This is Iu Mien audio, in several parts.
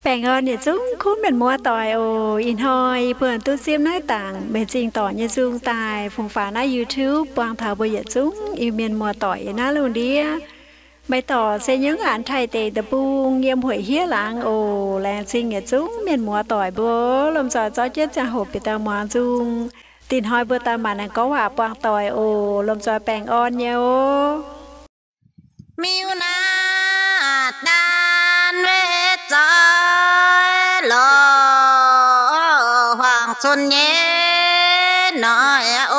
Baengh orn yietc zungv kuv mienh muoz doic oc. Ih hnoi yie buonv duqv zipv naaiv dangc Meiz Zingh Dorc nyei nzung daaih fungx faaux naaiv YouTube buangh taux mbuo yietc zungv Iu-Mienh muoz doic yiem naaiv lungh ndiev. Maiv dorc se nyungc aanx taaih deic deic-bung yiem Hueic Hiev laangz oc. Laengz zingh yietc zungv mienh muoz doic mbuo lomh nzoih zorqv jienv ziangh hoc bieqc daaih muangx nzung. Dinh hnoi mbuo daaih maanc naaic gorngv waac buangh doic oc. Lomh nzoih baengh orn nyei oc. Miuc naaiv daan weic zoih lorz huaang cun nyei noic oc.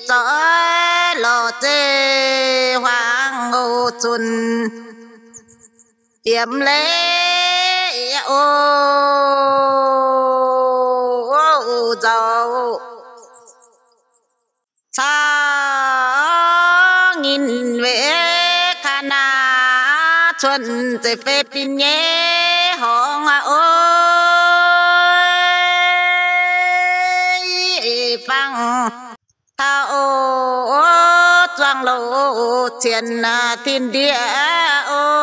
Zoih lorz zeiv huaang oc cun yiem leiz oc nzauh caux nyinh weic Ka'naa cuotv Zeiv Fei Bin nyei horngz aqv oc. Fangx taux oc zuangx loz cien tin-ndiev oc.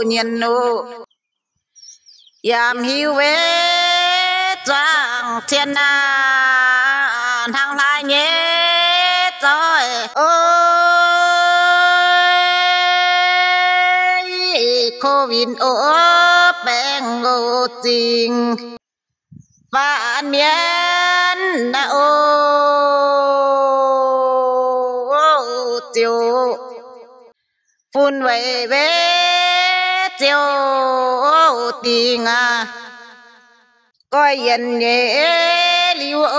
Nyienz oc, yaac hiuv weic zuangx cien aac hnangv hlaax nyei zoih oc. Covid oc baengh oc zingh faanx mienh naaiv oc ziouc fun weic weic ziouc dingc aac goiv yienc nyei liuz oc.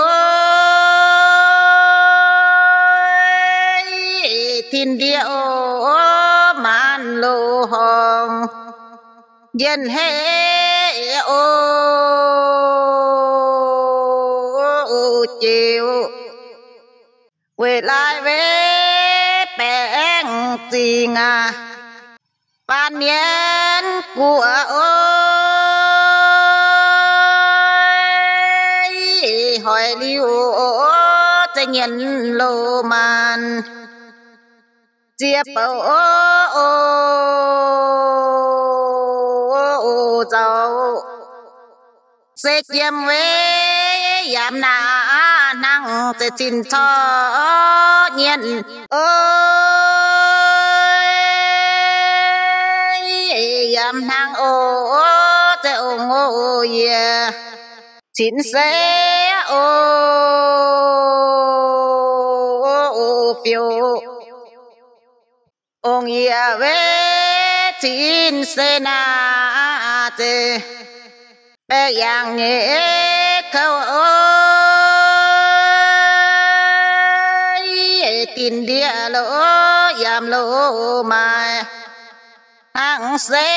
Tin-ndiev oc maanc loz-horngh njien-heiv oc jiex weic laaix weic baengh zingh aac faanx mienh guoqv oc. Hoic liuz oc zeiv nyienc loz maanc ziex bouc oc nzauh se jiem weic yaac naaic hnangv zeiv cin corc nyienc oc. Yaac hnangv oc zeiv ong oc yie cin se oc fiou ong yie weic cin se naaic zeiv baeqc yangh nyei kouv oc. Tin-ndiev loz yaac loz maaih hnangv se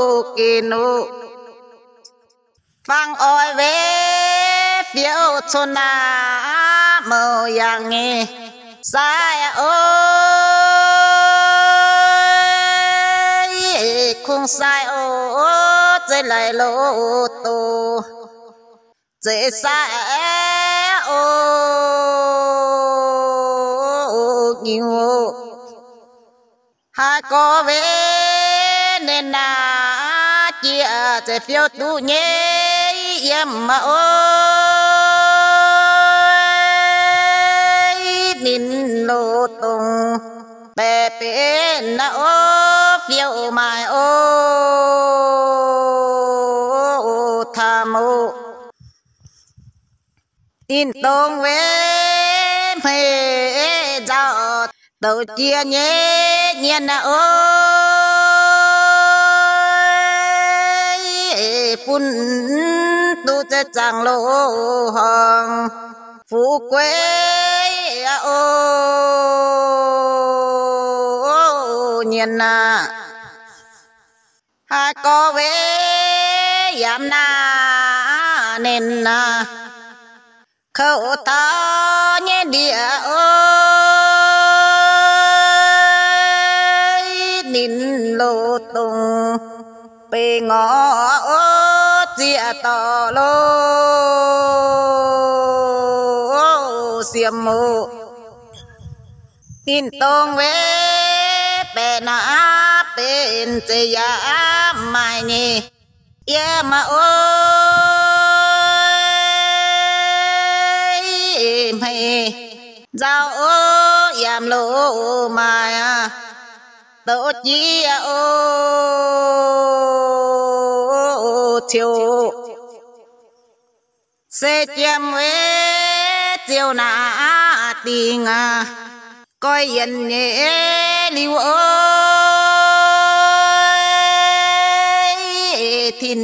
oc gin oc. Fangx oix weic fiou cun naaic mouc yangh nyei sai oc. Kungx sai oc zeiv laic loz doz zeiv sai oc nyiuv oc. Haaix gorx weic ninh naaic jiex zeiv fiou duqv nyei yiem oc. Ninh loz dongh baeqc benx naaic oc fiou maaih oc taux oc. Ninh dongh weic hmei nzauh douc jiex nyei nyienz naaic oc. Fun duqv zeiv zaangc loz-horngh fuqv gueiv oc nyienz naaic. Haaix gorx weic yaac naaic ninh naaic kouv taux nyei ndie oc. Ninh loz dongh beiv ngorc oc zieqc dorh loz siemx oc. Ninh dongh weic baeqc naaiv benx zeiz yaac maaih nyei. Yie maaih oix hmei nzauh oc, yaac loz maaih aqv. Douc jiex oc, ciouc se jiem weic ziouc naaiv dingc aqv. Goiv yienc nyei liuz oc, tin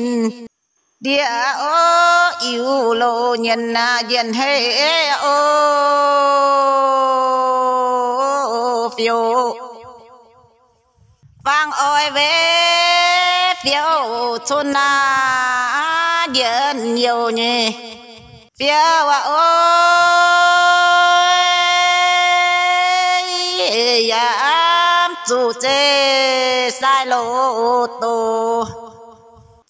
ndiev oc, iu loz nyienz aqv, njien-hei oc, fiouv. Fangx oix weic fiouv cun naaiv njien-youh nyei fiouv aqv oc, yaac zuqc zeiv sai loz doz,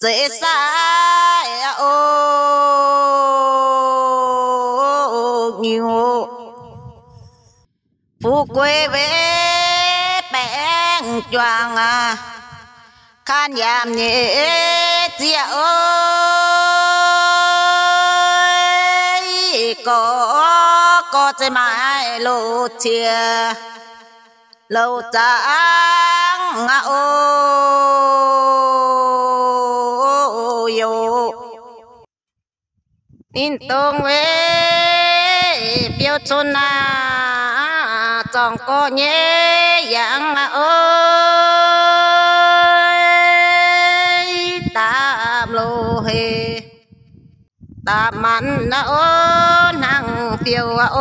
zeiv sai oc, nyiuh. Fu'jueiv weic baengh juangc aqv, kan yaac nyei zieqc oc, gorx gorx zeiv maaih loz ciex loz zaangc aqv oc, youh. Ninh dongh weic fiouv cun naaiv zorngc gorx nyei yangh aqv oc, dapv loz heix dapv manc aqv oc, hnangv fiouv aqv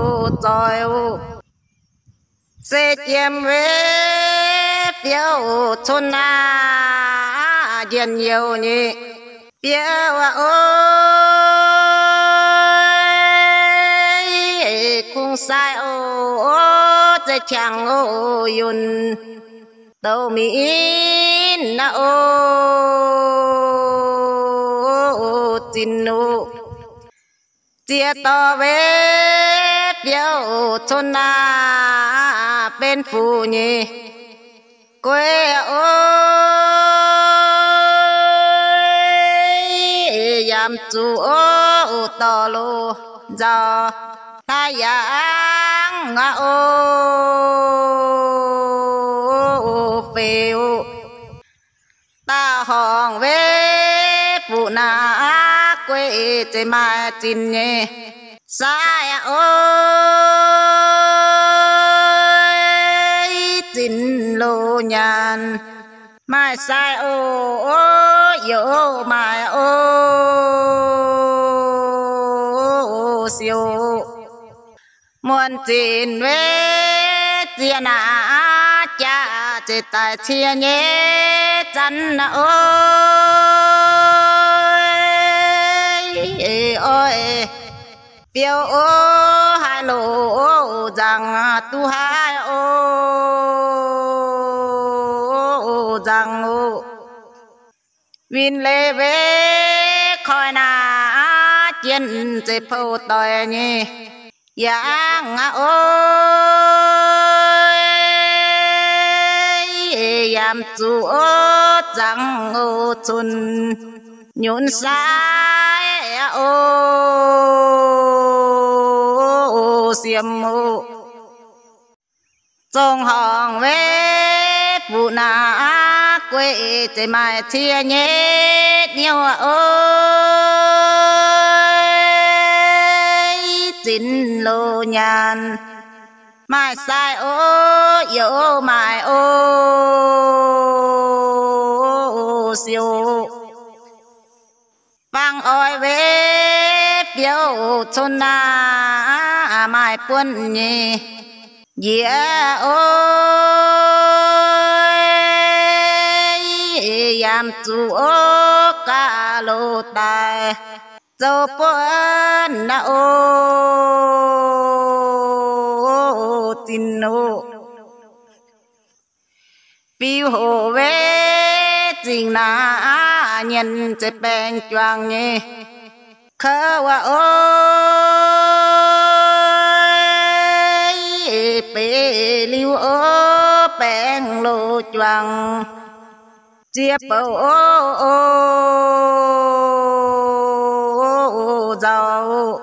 oc, zoih oc. Se jiem weic fiouv cun naaiv njien-youh nyei fiouv aqv oc, kungx sai oc, zeiv qangx oc, yunh douc minv aqv oc, zinh oc. Ziex dorh weic fiouv cun naaiv benx fuqv nyei gueiv aqv oc, yaac zuqc oc, dorh loz nzauh hlaax yangh aqv oc, feix oc. Daauh horngc weic fuqv naaiv gueiv zeiv maaih zinh nyei sai aqv oc, zinh loz nyaanh maaih sai oc, youh maaih oc, siouc. Muonc zinc weic ziex naaiv jaax zeiv daaih cie nyei zanc aqv oc, oix fiouv oc, haaix loz nzangc duqv haaix oc, nzangc oc. Winh leiz weic koi naaiv jien zeiv pou doic nyei yangh aqv oc, yaac zuqc oc, zangc oc, cun nyunc sai aqv oc, siemx oc. Zongh horngc weic fuqv naaiv gueiv zeiv maaih cie nyei niouh oc, zinh loz nyaanh maaih sai oc, youh maaih oc, siouc. Fangx oix weic fiouv cun naaiv maaih buonv nyei njiec oc, yaac zuqc oc, gaax loz daaih zoux buonv aqv oc, zinh oc. Fiuv hoc weic zingh naaiv nyienz zeiv baengh juangc nyei Kouv wuov o, beiv liuz o, baengh loz juangc ziex bouc o, nzauc.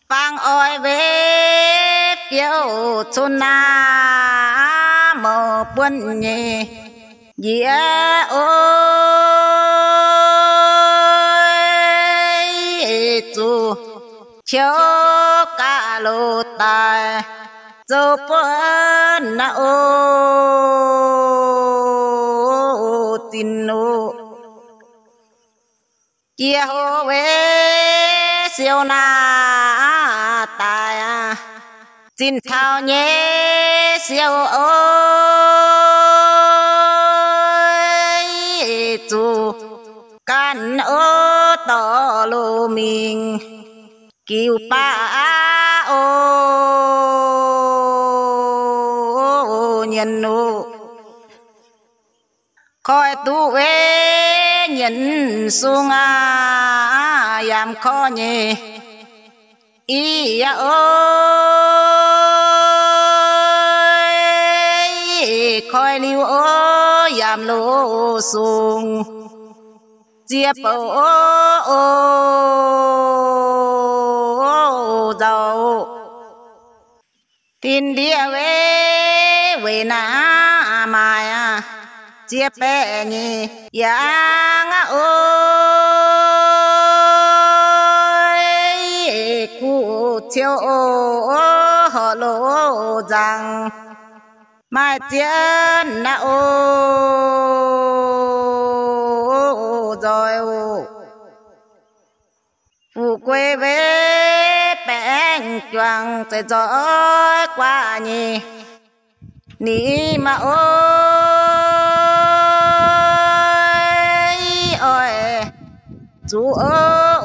Fangx oix weic fiouv cun naaiv mouc buonv nyei njiec o, zuqc qiu ga'loh daaih zoux buonv naaiv o, zinh o. Jiex houc weic siou naaiv daaih zinh taux nyei siou o, zuqc ganh o, dorh loz mingh giux baav o, nyienx o. Koi duqv weic nyienx sung aac, yaac korv nyei i yaac o, koi liuz o, yaac loz sung ziex bouc o, nzauc. Tin-ndiev weic, weic naaiv maaic aac, ziex baeqv nyei yangh aqv o, kuv ciou o, horqc loz nzangc, maaih zien naaiv o, nzoih o. Fu'jueiv weic baengh juangc, zeiz nzoih guaav nyei. Ninh maiv oix, oix zuqc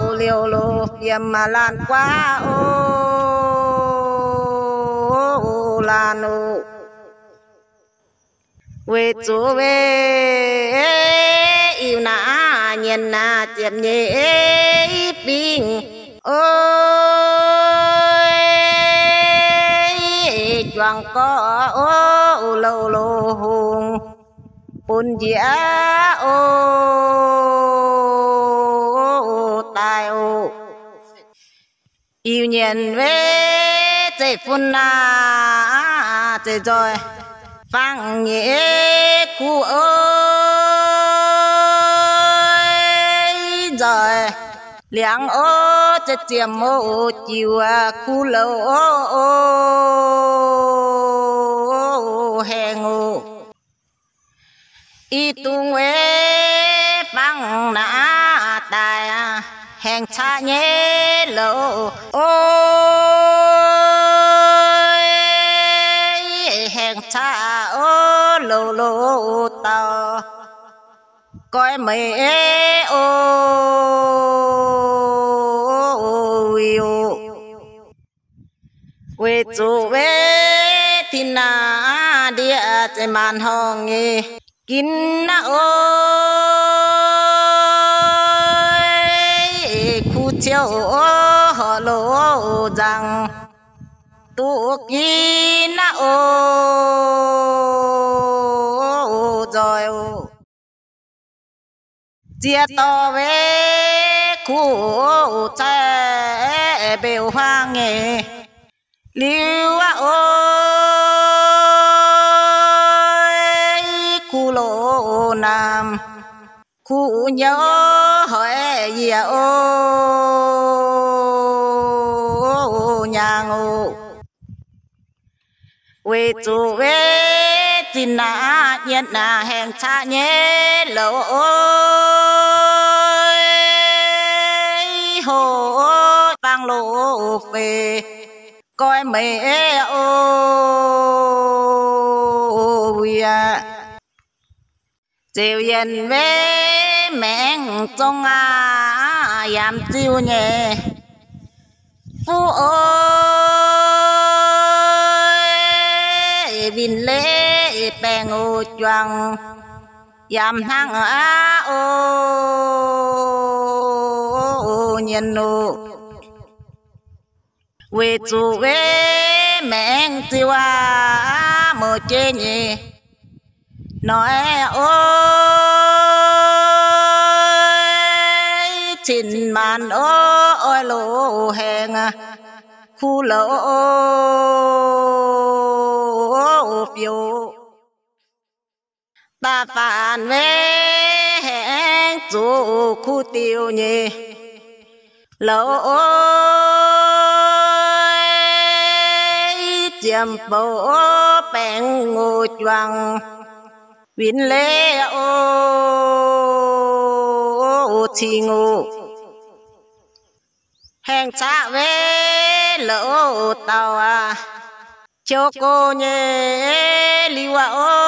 o, liouh loz fiem maah laanh guaav o, laanh o. Weic zuqc weic iu naaiv nyienx naaiv ziepc nyeic fingx o, juangc gorx o, louh loz hungh bun njiec o, daaih o. Iu nyienx weic zeiv-fun naaiv, zeiz nzoih fangx nyei kuv o, nzoih liangx o, zeiv ziemx o, jiuc kuv louh o, haengh o. Ih dungx weic fangx naaiv daaih, haengh caqv nyei louh o, haengh caqv o, louh loz dauh goiv meix o, weic zuqc weic tin-ndiev zeiv maanc horngh nyei ginv naaiv o, kuv ciouv o, horqc loz nzangc, duqv ginv naaiv o, nzoih o. Ziex dorh weic kuv caih mbeux huaang nyei liuz aqv o, kuv loz naamh, kuv nyouv hoic yie o, nyaangh o. Weic zuqc weic zinh naaiv nyienx naaiv haengh caqv nyei louh o, hoc fangx loz feix goiv meix o, wuic zeux yienh weic maengx zong aac, yaac ziuh nyei fuqv o, winh leiz baengh o, juangc yaac hnangv aqv o, mienh oc. Weic zuqc weic maengx ziouc aac, mouc jeiv nyei noic oc, cin-maanc oc, oix loz-haengx kuv loz fiouv. Da'faanh weic haengx zuqc kuv diuh nyei loz oc, ziemx bouc baengc oc, juangc win leiz oc, cing oc. Haengx caqv weic loz dauh aac, qou go nyei liuz aac oc,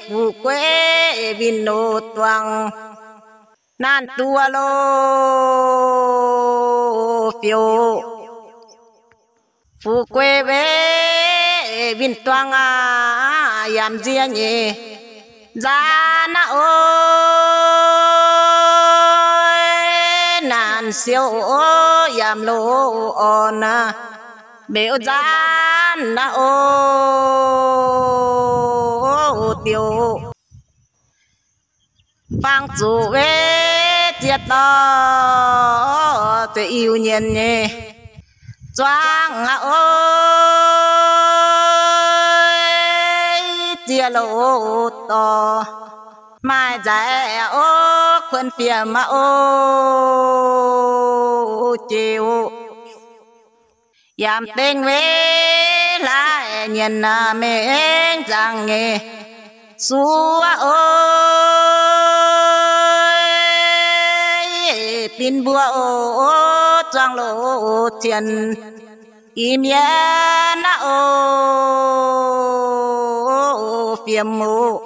fu'jueiv winh oc, duangc naanc duqv loz fiouv. Fu'jueiv weic winh duangc aac, yaac nziex nyei nzaanv aac oc, naanc siou oc, yaac loz orn aac, mbeux nzaanv aac oc, diuh fangx zuqc weic ziex dorh, ziex Iu-Mienh nyei zuangx aac oc, ziex loz dorh maaih nzaic aac oc, kuonx fiem aac oc, jiex oc. Yaac m'dengh weic hlaax nyienh aac, mengh nzangc nyei suv aac oc, bin mbuo oc, zuangx loz cien Iu-Mienh aac oc, fiem oc.